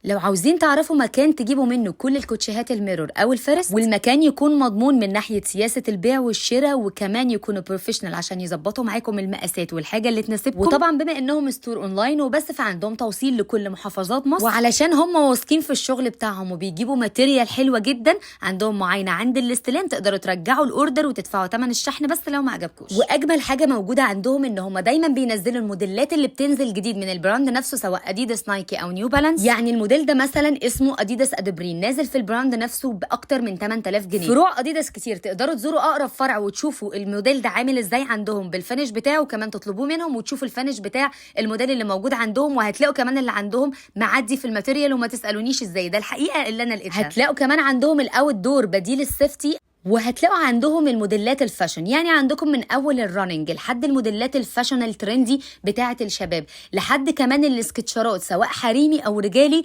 لو عاوزين تعرفوا مكان تجيبوا منه كل الكوتشيهات ال mirror او ال first، والمكان يكون مضمون من ناحية سياسة البيع والشراء، وكمان يكونوا professional عشان يظبطوا معاكم المقاسات والحاجة اللي تناسبكم. وطبعا بما انهم store online وبس، فعندهم توصيل لكل محافظات مصر، وعلشان هم واثقين في الشغل بتاعهم وبيجيبوا material حلوة جدا، عندهم معاينة عند الاستلام، تقدروا ترجعوا ال order وتدفعوا ثمن الشحن بس لو ما عجبكوش. واجمل حاجة موجودة عندهم ان هم دايما بينزلوا الموديلات اللي بتنزل جديد من ال brand نفسه، سواء اديداس، نايكي او نيو بالانس. يعني الموديل ده مثلا اسمه اديداس ادبرين، نازل في ال brand نفسه باكتر من 8000 جنيه. فروع اديداس كتير، تقدروا تزوروا اقرب فرع وتشوفوا الموديل ده عامل ازاي عندهم بال finish بتاعه، وكمان تطلبوه منهم وتشوفوا ال finish بتاع الموديل اللي موجود عندهم. وهتلاقوا كمان اللي عندهم معدي في ال material، وما تسالونيش ازاي، ده الحقيقة اللي انا لقيتها. هتلاقوا كمان عندهم ال outdoor بديل ال safety، وهتلاقوا عندهم الموديلات ال fashion، يعني عندكم من اول ال running لحد الموديلات ال fashion ال trendy بتاعه الشباب، لحد كمان السكتشرات سواء حريمي او رجالي.